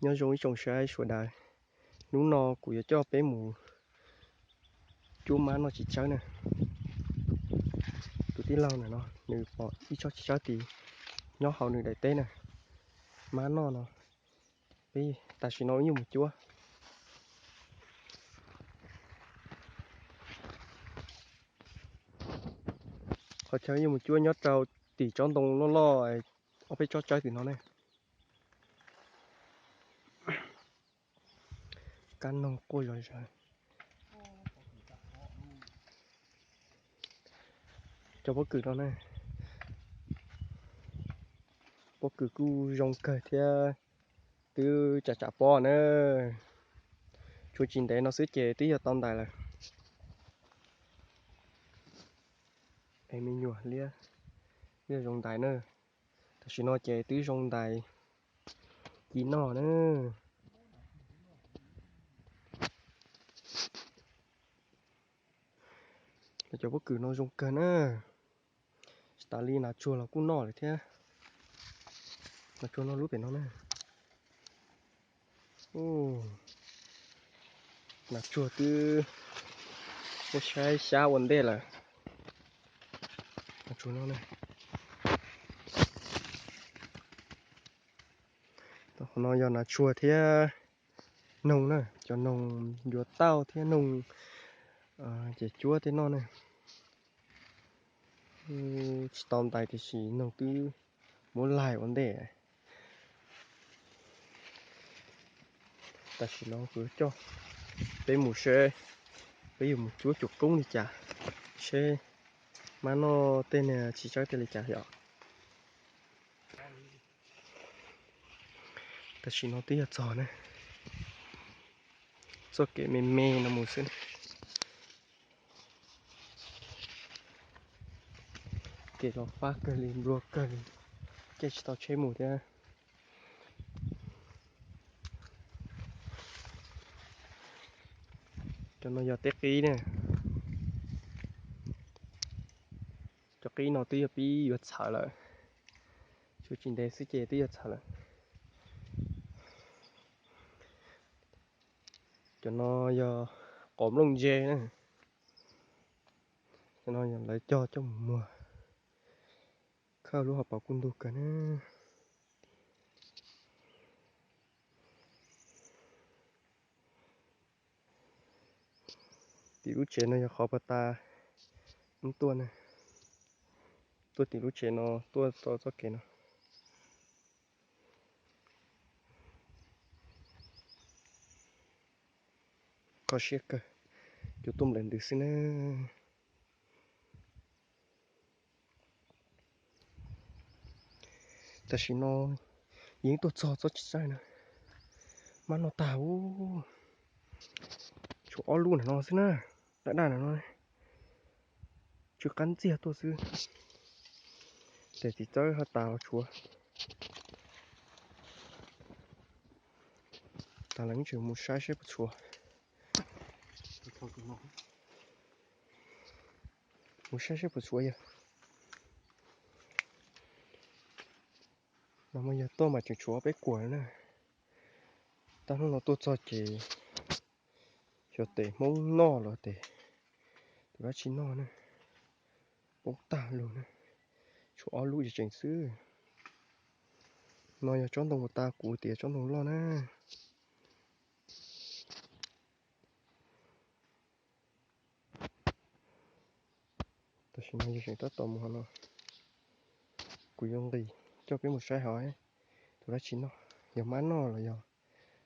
Nyob zoo ib tsoom saib sawv daws, hnub no kuv yuav coj peb mus cuab mab noj txiv tsawb na. Tus tij laug ntawm no nws pom ib tsob txiv tsawb tid nyob hauv nws daim teb na, mab noj no. Peb tam sim no wb yuav mus cuab. Qhov chaw yuav mus cuab nyob rau tim tsob ntoo loj loj, ob peb tsob tsawb tim no ne. Kab noog quaj zom zaws. Cov pob kws no ne, pob kws kuj zoo kawg thiab, twb tsam tsam pob na. Tshuav tsis ntev no xwb ces twb yog tau ntais lawm. Es me nyuam liab, twb zoo ntais na. Tam sim no ces twb zoo ntais ci noj na. Cov pob kws no zoo kawg na. Tsis tas li nas tsuag los kuj noj lawm thiab. Nas tsuag noj lub pem no na. Nas tsuag twb muab saib xyab ua ntej lawm. Nas tsuag no, qhov no yog nas tsuag thiab noog na, cov noog yuav tauj thiab noog ces cuab tej noj na. Tsis tau ntais tiam sis noog twb muab laig ua ntej. Tam sim no kuv coj peb mus seb, peb yuav mus cuab cuam koob li cas, seb mab noj tej niag txiv tsawb tej li cas yom. Tam sim no twb yog txog na, txoj kev me me no mus xwb. Kev los fab kawg li, nplua kawg li, caij tsis tau tsheb mus thiab. Cov no yog teb qib ne. Cov qib no twb yog pib yuav txhawv lawm, tshuav tsis ntev xwb ces twb yuav txhawv lawm. Cov no yog qos nplooj ntse na. Cov no yog lawv cog coj mus muag khawb lub hauv paus kuj ntug kawg na. Tim lub tsev no yog qhov pas tas tuaj na, tuaj tim lub tsev no tuaj txoj kev no. Kho siab kawg, cov tuaj nplawm ntws xwb na. Tam sim no yeej tuaj txog txoj txiv tsawb na, mab noj tag ub, tshuav ob lub ntawm no xwb na, daj daj ntawm no, tsw qab ntxiag tuaj xwb. Ces txiv tsawb ho tas los tshuav. Tas lawm tseem mus saib seb puas tshuav. Mus saib seb puas tshuav yog. No mas yog tuaj mas tseem tshuav peb kuam na. Tag hnub no tuaj txog ces xyov tes Hmoob noj los tes tus dab tsi noj na. Poob tag lug na, tshuav ob lub tseem tseem xwb. No yog tsob ntoo uas tas kuv tias tsob ntoo loj na. Tam sim no yog tseem tab tom mus hov no, kuv yuav nqis coj peb mus saib hov tus dab tsi noj, yog mab noj los yog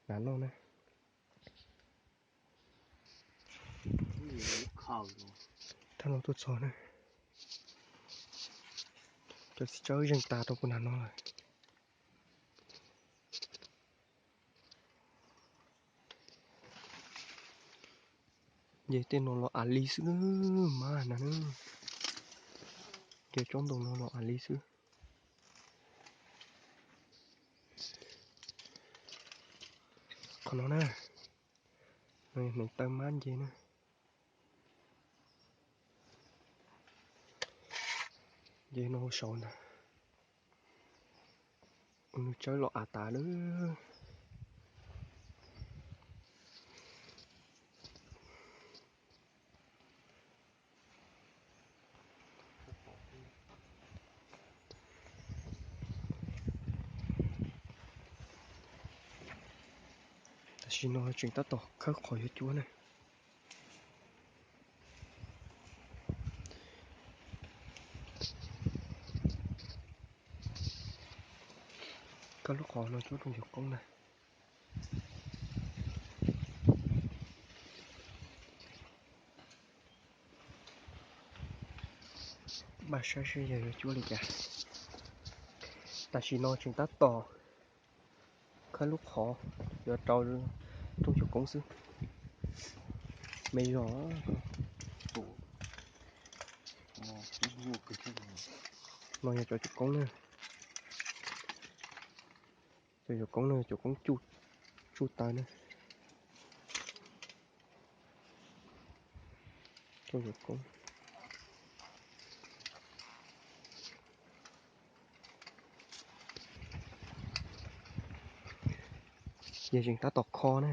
nas noj na. Thaj no tuaj txog na, cov txiv tsawb zeeg tas rau puag nram no lawm. Ces tej no los av li xwb, mab na, ces tsob ntoo no los av li xwb. Qhov no na, no yog hneev taw mab nce na. Nce no saud ntag. Ua nws tsawb los av tas lawm. Tam sim no tseem tab tom khawb qhov yuav cuab na. Khawb lub qhov no cuab rooj cog qoob na. Npaj saib seb yog yuav cuab li cas. Tam sim no tseem tab tom khawb lub qhov yuav rau rooj cog qoob xwb. Me zog. No yog cov cog qoob na. Cov cog qoob no cov qoob tsuj taw na. Cov qoob, yog tseem tab tom kho na,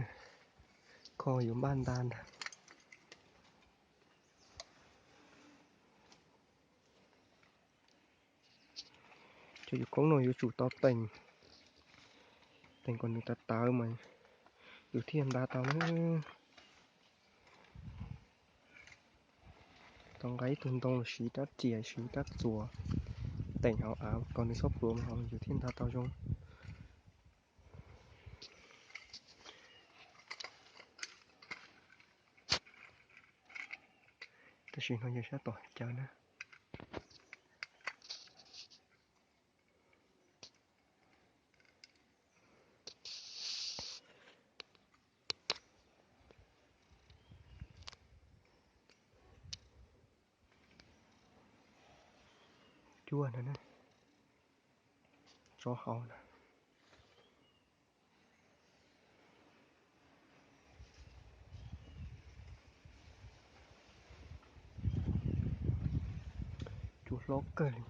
kho yuav npaj nta ntag. Cov cog qoob no yuav tsum tau teem, teem kom nws tawv tawv mas yus thiaj nta tau na. Tau nqa ib tug ntoo los sis rab riam sis rab txuas teem hauv av kom nws txhob pluav mas yus thiaj nta tau zoo. Tam sim no yog sab tom hav cawv na. Cuab no na, tsob hauv na. Cuab hlob kawg li.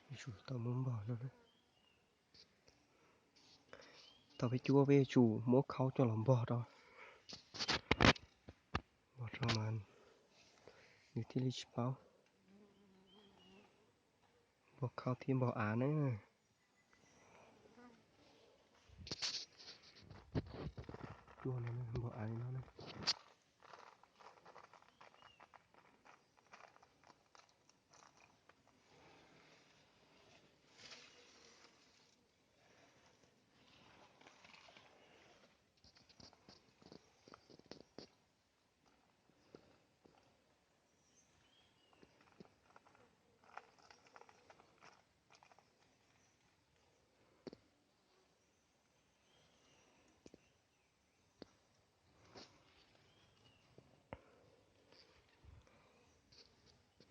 Yuav tsum tau muab npog no. Thaum peb cuab peb yuav tsum muab khaub coj los npog rau, npog rau mas nws thiaj li tsis paub. Npog khaub thiab npog av na. Cuab no npog av li no na.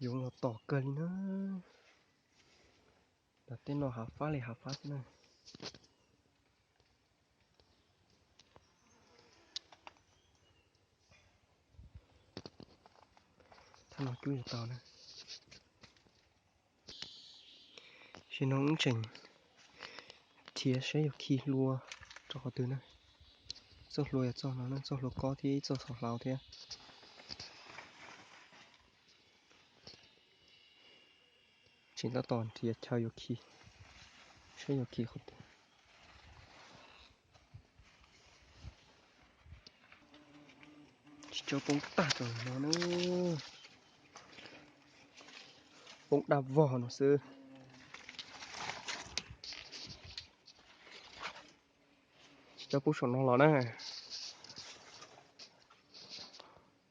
Yoov los tom kawg li na. Nram tej no hav fab li hav fab xwb na. Thaj no cub yuav tau na. Tam sim no wb tseem nrhiav saib yuav khi hlua rau qhov twg na. Txoj hlua yog txoj no na, txoj hlua kob thiab ib txoj xov hlau thiab. Tseem tab tom nrhiav chaw yuav khi, saib yuav khi qhov twg. Tsis tsob poob tag rau no na. Poob daj vog no xwb. Tsis tsob poob saum no los na.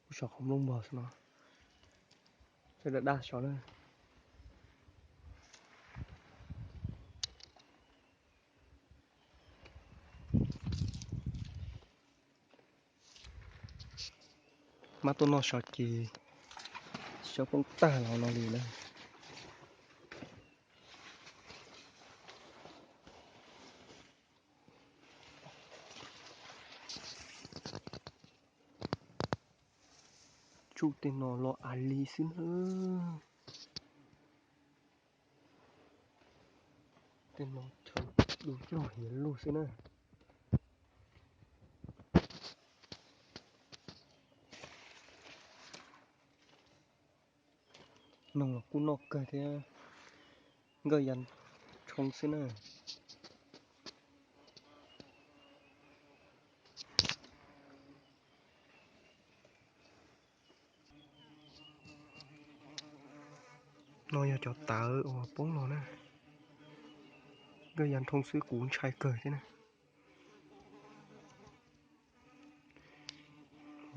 Poob saum qhov nplooj npog no. Daj daj saud na. Mab tuaj noj so ces tsis tsob poob tag los no li na. Tsuj tej no los av li xwb na. Tej no chaw Du coj hiav lug xwb na. Noog los kuj noj kawg thiab, nkawj ya nrhoo xwb na. No yog cov tawv uas poob los na, nkawj ya nrhoo xwb kuv ntshai kawg thiab na.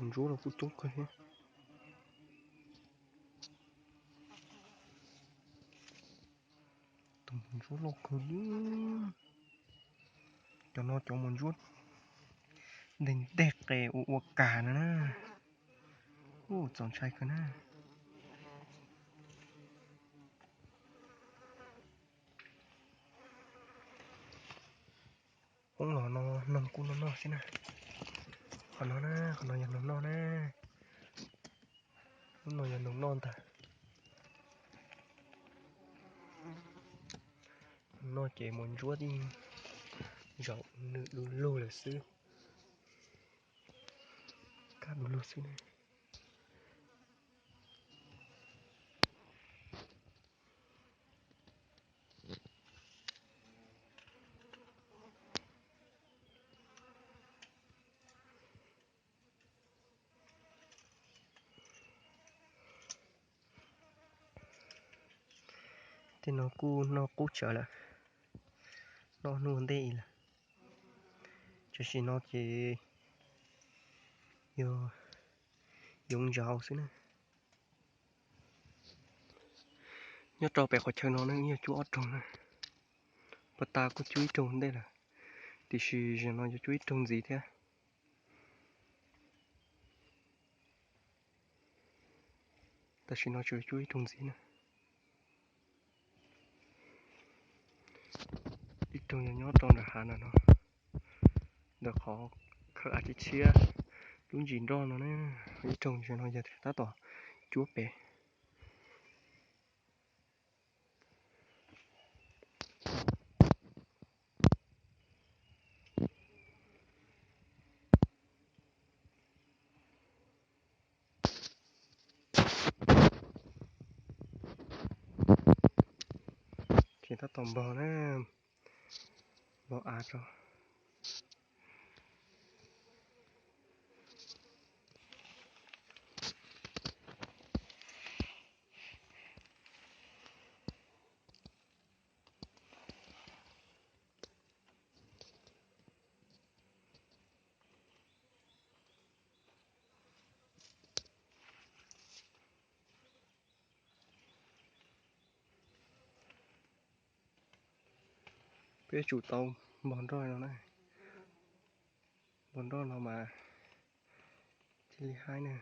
Ntsuab los kuj coob kawg thiab. Tus mos ntsuab loj kawg li. Cov no cov mos ntsuab nteg nteg qes ua ua kas no na. Ub, txaus ntshai kawg na. Poob los no noog kuj noj noj xwb na. Qhov no na, qhov no yog noog noj na. Lub no yog noog noj ntag. Noog noj ces mos ntsuab tij zaum nws du lug lawm xwb. Kab du lug xwb na. Tej no kuj noj qub tsawv lawm, noj hnub ua ntej lawm. Tam sim no ces yog yoov ntsaus xwb na. Nyob rau pem qhov chaw no ne yog cuab ob roog na. Puag ta kuj cuab ib roog ntej lawm, tiam sis zaum no yuav cuab ib roog ntxiv thiab. Tam sim no tsuas cuab ib roog ntxiv na. Ib roog yog nyob rau nram hav ntawm no, ntawm qhov khaws av tshiab tshiab lub ntsis nroj no na. Ib roog zaum no yog tab tom cuab pem. Ces tab tom npog na, npog av rau. Peb tsum tau npog nroj no na. Npog nroj no mas thiaj li haib na.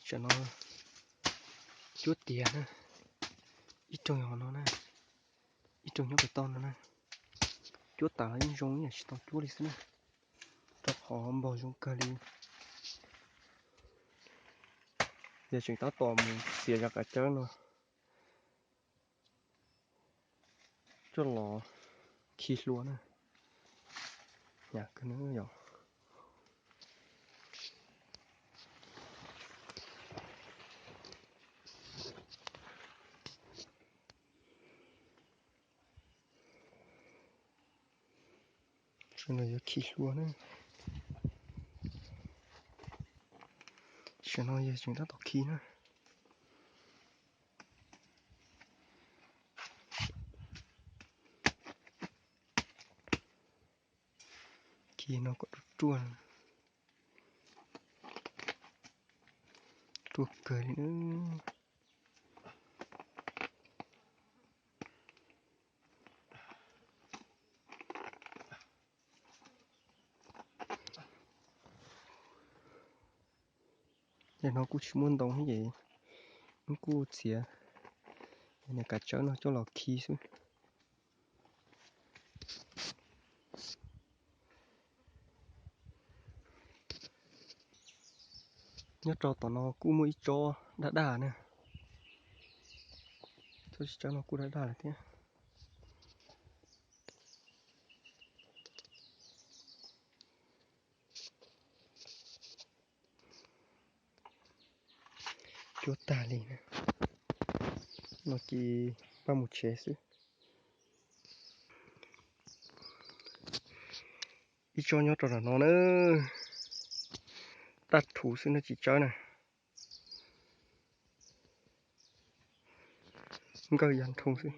Tam no cuab tiav na, ib rooj yog no na, ib rooj nyob pem toj no na. Cuab tas los yeej zoo ib yam tsis tau cuab li xwb na, rau qhov npog zoo kawg li. Yog tseem tab tom mus txiav zaj kav cawb no coj los khi hlua na. Yog Tam no yuav khi hlua na. Tam no yog tseem tab tom khi na. Khi no kom ruaj ruaj, ruaj kawg li na. Yam no kuj tsis muaj ntoo thiab ces wb kuj txiav niag kav tsawb no coj los khi xwb. Nyob rau tom no kuj muaj ib tsob daj daj na. Tsob txiv tsawb no kuj daj daj lawm thiab. Cuab tag li na. No ces pab mus tsev xwb. Ib tsob nyob rau nram no na. Daj rhuv xwb na, tsis tsawb na. Nkawj ya nrhoo xwb.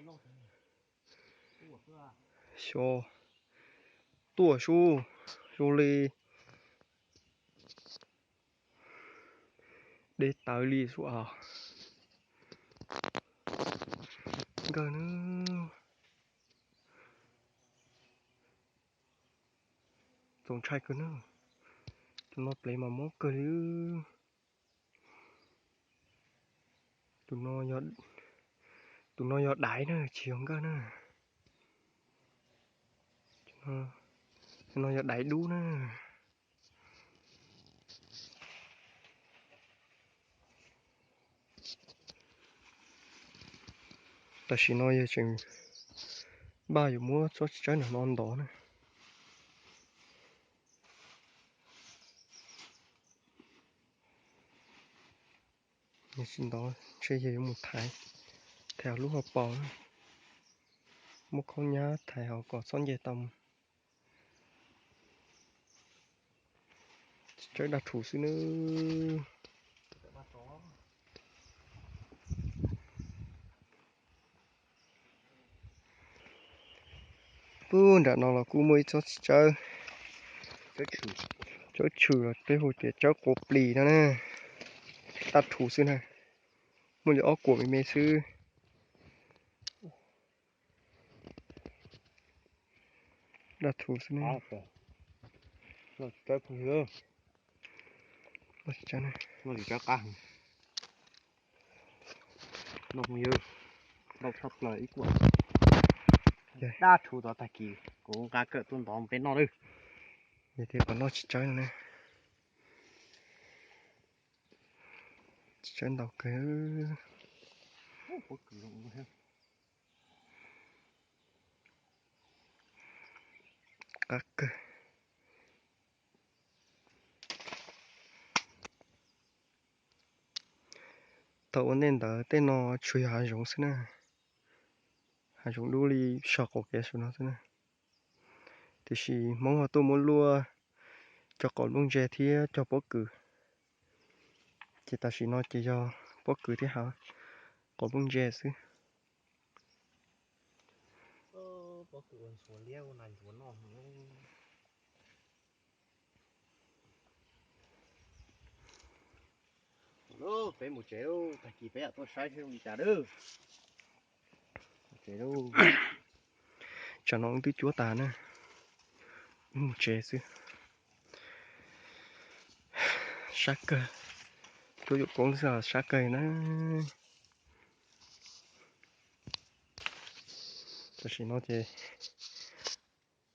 Xyov tuaj sub, zoo li deb tawv li sub as. Nkawj na. Txaus ntshai kawg na. Tus no plev mas mob kawg li. Tus no yog daiv na, tsis yog nkawj na. Tus no yog daiv dub na. Tam sim no yog tseem npaj yuav muab tsob txiv tsawb no ntov na. Yog tsis ntov ntshe yog yuav mus thaiv, thaiv hauv lub hauv paus na. Muab khaub nyab thaiv hauv kom txhob nce tau mus. Txiv tsawb daj rhuv xwb nawb. Pub nram no los kuj muaj ib tsob txiv tsawb, tsawb tshwm los peb hu tias tsawb quav plis no na. Daj rhuv xwb na, muaj li ob kuam me me xwb. Daj rhuv xwb na. Noj tsis tsawb, noj tsis tsawb qab. Noj phooj ywg, ntau tshaj plaws ib kuam. Daj rhuv tod tag kis kuv nqa kawm tuaj ntov peb noj lawm. Yog tias kom noj tsis tsawb no ne. Tsis tsawb ntau kawg. Qab kawg. Thaum ua ntej ntawd tej no tsuas yog hav zoov xwb na, hav zoov dub li saum qaum kev saum no xwb na. Tiam sis Hmoob ho tuaj muab luaj cog qaum nplooj ntse thiab cog pob kws, ces tam sim no ces yog pob kws thiab hav qaum nplooj ntse xwb. Peb mus tsev lauj, tag kis peb yam tuaj saib seb zoo li cas lauj. Tsam no wb twb cuab tas na, wb mus tsev xwb. Sab kawg, cuab yuam koob xwb sab kawg na. Tam sim no ces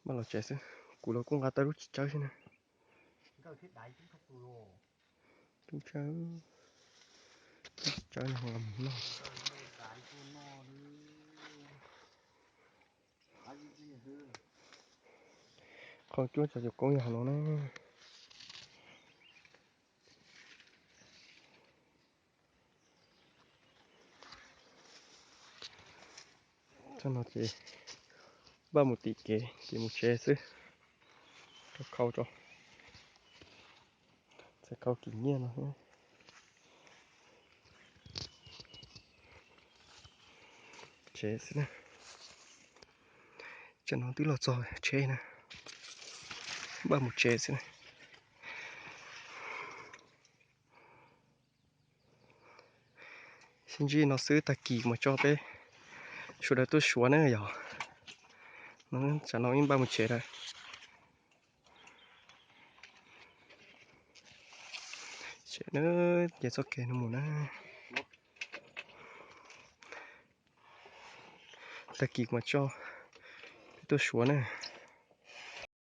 maj los tsev xwb, kuv los kuj nqa tau lub txiv tsawb xwb na. Tub tsawb, tub tsawb no los mus noj. Qhov cuab cov yuam koob yog hauv no na. Txog no ces npaj mus tim kev ces mus tsev xwb. Rau khau rau, txhais khau kim nyiaj no. Tsev xwb na. Tsam no twb los txog tsheb na, npaj mus tsev xwb na. Sib ntsib no xwb, tag kis mas tso peb sawv daws tuaj suav na yog. Tsam no wb npaj mus tsev lawm. Tsev na, ces txoj kev no mus na. Tag kis mas tso peb tuaj suav na.